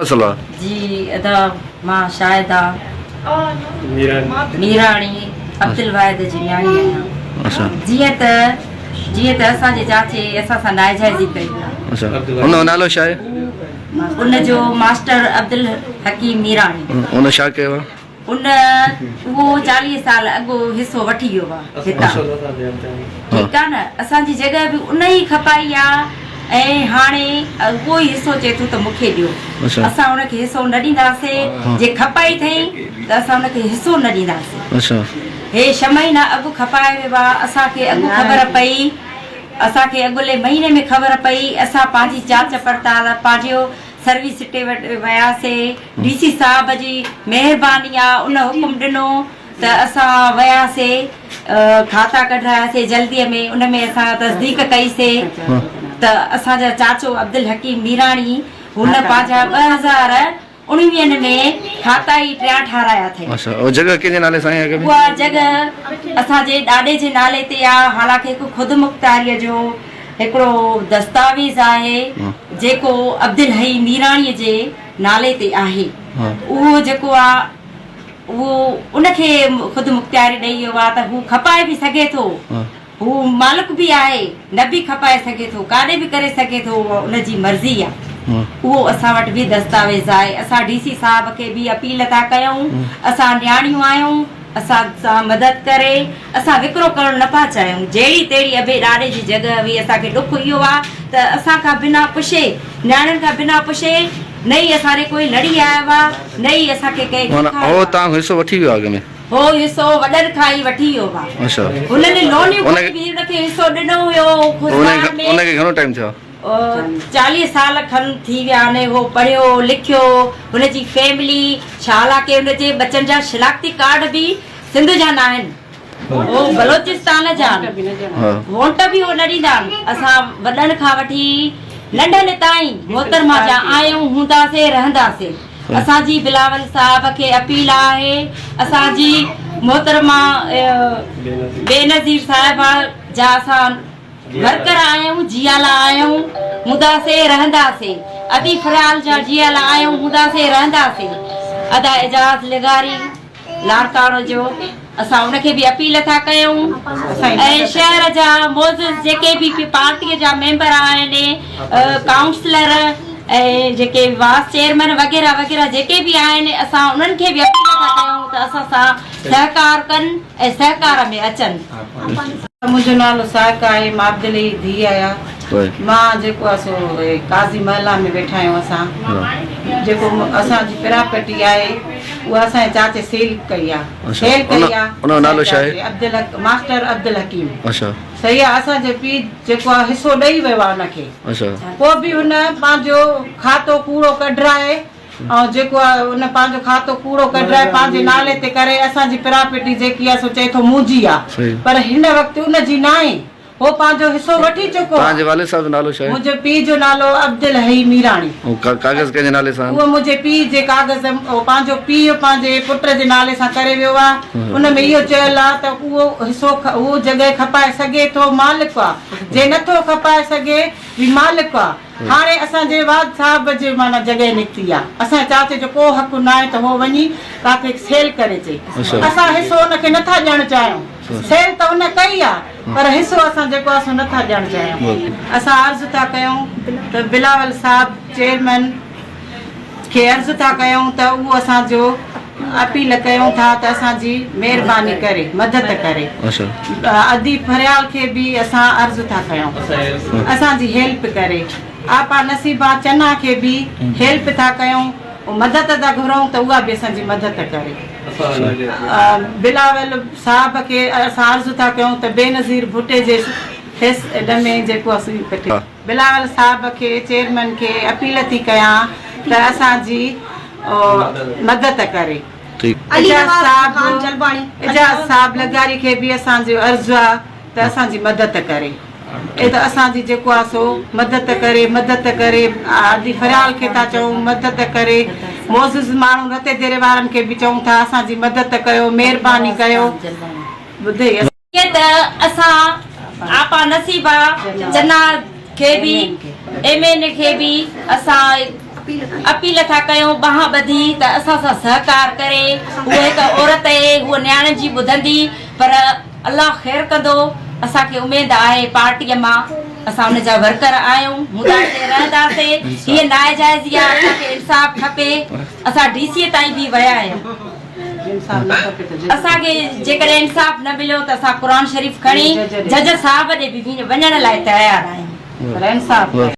مسئلو آ. جي ادا مان شاهده ميراڻي عبدالواحد جي نياڻي آهيان جيئن ته جيئن ته اسان جي چاچي اسان سان ناجائزي ڪئي آ. اچا ان جو نالو ڇا آهي؟ ان جو ماسٽر عبدالحڪيم ميراڻي. ان ڇا ڪيو آ؟ ان اهو 40 سال اڳ حصو وٺي ويو آ هتان ٺيڪ آ نه اسان جي جڳهه به ان ئي کپائي آ ۽ هاڻي اهو ئي حصو چئي ٿو ته مون کي ڏيو اسان ان کي حصو نه ڏينداسي جي کپائي اٿئي ته اسان ان کي حصو نه ڏينداسي هي ڇهه مهينا اڳ کپائي ويو آ اسان کي اڳ خبر پئي اسان کي اڳلي مهيني ۾ خبر پئي اسان پنهنجي جاچ پڙتال پنهنجو سروي سٽي وٽ وياسي، ڊي سي صاحب جي مهرباني آ ان حڪم ڏنو ته اسان وياسي کاتا ڪڍراياسي جلدي ۾ ان ۾ اسان تصديق ڪئي سي ته اسان جا چاچو عبدالحڪيم ميراڻي هن پنهنجا 2019 ۾ کاتا ئي ٽيان ٺارايا اٿئي. اڇا اها جڳهه ڪنهن جي نالي سان آهي اڳ ۾؟ اها جڳهه اسان جي ڏاڏي جي نالي تي آ حالانڪه هڪ خودمختاريء جو هڪڙو دستاويز آهي جيڪو عبدالحئي ميراڻيء جي نالي تي آهي. اهو جيڪو آ اهو ان کي خود مختياري ڏئي ويو آ ته هو کپائي به سگهي ٿو، هو مالڪ به آهي، نه به کپائي سگهي ٿو، ڪاڏي به ڪري سگهي ٿو اها ان جي مرضي آ. اهو اسان وٽ به دستاويز آهي. اسان ڊي سي صاحب کي به اپيل ٿا ڪيون، اسان نياڻيون آهيون، اسان سان مدد ڪري اسان وڪرو ڪرڻ نه پيا چاهيون جهڙي تهڙي ابي ڏاڏي جي جڳهه هئي اسان کي ڏک اهو آ ته اسان کان بنا پڇي نياڻين کان بنا پڇي نه ئي اسان ڏي ڪوئي لڙي آيو آ نه ئي اسان کي ڪنهن معنيٰ ڏيکاريو هو آ. توهان کان حصو وٺي ويو آ اڳ ۾؟ هو حصو وڏن کان ئي وٺي ويو آ. اڇا هنن لونيون ان کڻي کي به ان کي حصو ڏنو هيو خضدار ۾. ان کي گهڻو ٽائيم ٿيو آ؟ 40 سال کن ٿي ويا آهن هو پڙهيو لکيو هن جي فيملي ڇالاڪه هن جي ٻچن جا شناختي ڪارڊ به سنڌ جا ناهن هو بلوچستان جا آهن ووٽ به هو نه ڏيندا آهن اسان وڏن کان وٺي ننڍن تائين محترمه جا آهيون هونداسي رهنداسي اسان جي بلاول صاحب کي اپيل آهي اسان جي محترمه بينظير صاحبه جا اسان ورڪر آهيون جيالا آهيون هونداسي رهنداسي ادي فريال جا جيالا آهيون هونداسي رهنداسي ادا اعجاز لغاري لاڙڪاڻو جو اسان ان کي به اپيل ٿا ڪيون ۽ شهر جا معزز جيڪي به پارٽي جا ميمبر آهن ڪائونسلر ۽ جيڪي واس چيئرمين وغيره وغيره جيڪي به آهن اسان انهن کي به اپيل ٿا ڪيون ته اسان سان سهڪار ڪن ۽ سهڪار ۾ اچن. منهنجو نالو صاحقه آهي مان عبدالحي جي ڌيء آهيان مان جيڪو آهي سو قاضي محلا ۾ ويٺا آهيون اسان جيڪو اسان جي پراپرٽي آهي اها اسان جي چاچي سيل ڪئي آهي سيل ڪئي آهي ان جو نالو ڇا آهي؟ عبدالحق ماسٽر عبدالحڪيم صحيح آهي اسان جو پيء جيڪو آهي حصو ڏئي ويو آهي ان کي پوء به هن پنهنجو کاتو ڪوڙو ڪڍرائي ۽ جيڪو آهي ان پنهنجو کاتو ڪوڙو ڪڍرائي پنهنجي نالي تي ڪري اسان جي پراپرٽي جيڪي آهي سو چئي ٿو منهنجي آهي پر هن وقت ان جي ناهي هو پنهنجو حصو وٺي چڪو آهي. توهان جي والد صاحب جو نالو ڇا آهي؟ منهنجي پيء جو نالو عبدالحئي ميراڻي. ۽ ڪاغذ ڪنهن جي نالي سان آهن؟ اهو منهنجي پيء جي ڪاغذ اهو پنهنجو پيء پنهنجي پٽ جي نالي سان ڪري ويو آهي ان ۾ اهو چيل آهي ته اهو حصو اهو جڳهه کپائي سگهي ٿو مالڪ آهي جي نٿو کپائي سگهي به مالڪ آهي. هاڻي اسان جي واد صاحب جي معنيٰ جڳهه نڪتي آ. اسان جي چاچي جو ڪو حق ناهي ته هو وڃي ڪاٿي سيل ڪري اچي. اسان حصو ان کي نٿا ڏيڻ چاهيون. سيل ته هن ڪئي آ پر حصو اسان جيڪو آ سو نٿا ڏيڻ چاهيون. اسان عرض ٿا ڪيون ته بلاول صاحب چيئرمين کي عرض ٿا ڪيون ته اهو اسان جو اپيل ڪيون ٿا ته اسان جي مهرباني ڪري مدد ڪري. ادي فريال کي به اسان عرض ٿا ڪيون اسان جي هيلپ ڪري. آپا نصيبا چنا کي به هيلپ ٿا ڪيون مدد ٿا گهرون ته اها به اسان جي مدد ڪري. بلاول صاحب کي اسان عرض ٿا ڪيون ته بينظير ڀٽي جي فيس ان ۾ جيڪو اسين بلاول صاحب کي چيئرمين کي اپيل ٿي ڪيان ته اسان جي مدد ڪري. اعجاز صاحب اعجاز صاحب لغاري کي به اسان جو عرض آ ته اسان جي مدد ڪري اي ته اسان جي جيڪو آ سو مدد ڪري مدد ڪري ادي فريال کي ٿا چئون مدد ڪري معزز ماڻهو رتي ديري وارن کي به چئون ٿا اسان جي مدد ڪيو مهرباني ڪيو ٻڌئي. جيئن ته اسان آپا نصيبه چنا کي به ايم اين اي کي به اسان اپيل ٿا ڪيون ٻانهن ٻڌي ته اسان سان سهڪار ڪري. هوء هڪ عورت اهي، هوء نياڻين جي ٻڌندي پر الله خير ڪندو. اسان کي اميد آهي پارٽيء مان اسان ان جا ورڪر آهيون، هوندا سي رهنداسي. هيء ناجائزي آهي، اسان کي انصاف کپي. اسان ڊي سي تائين به ويا آهيون. اسان کي جيڪڏهن انصاف نه مليو ته اسان قرآن شريف کڻي جج صاحب ڏي به وڃڻ لاء تيار آهيون. پر انصاف.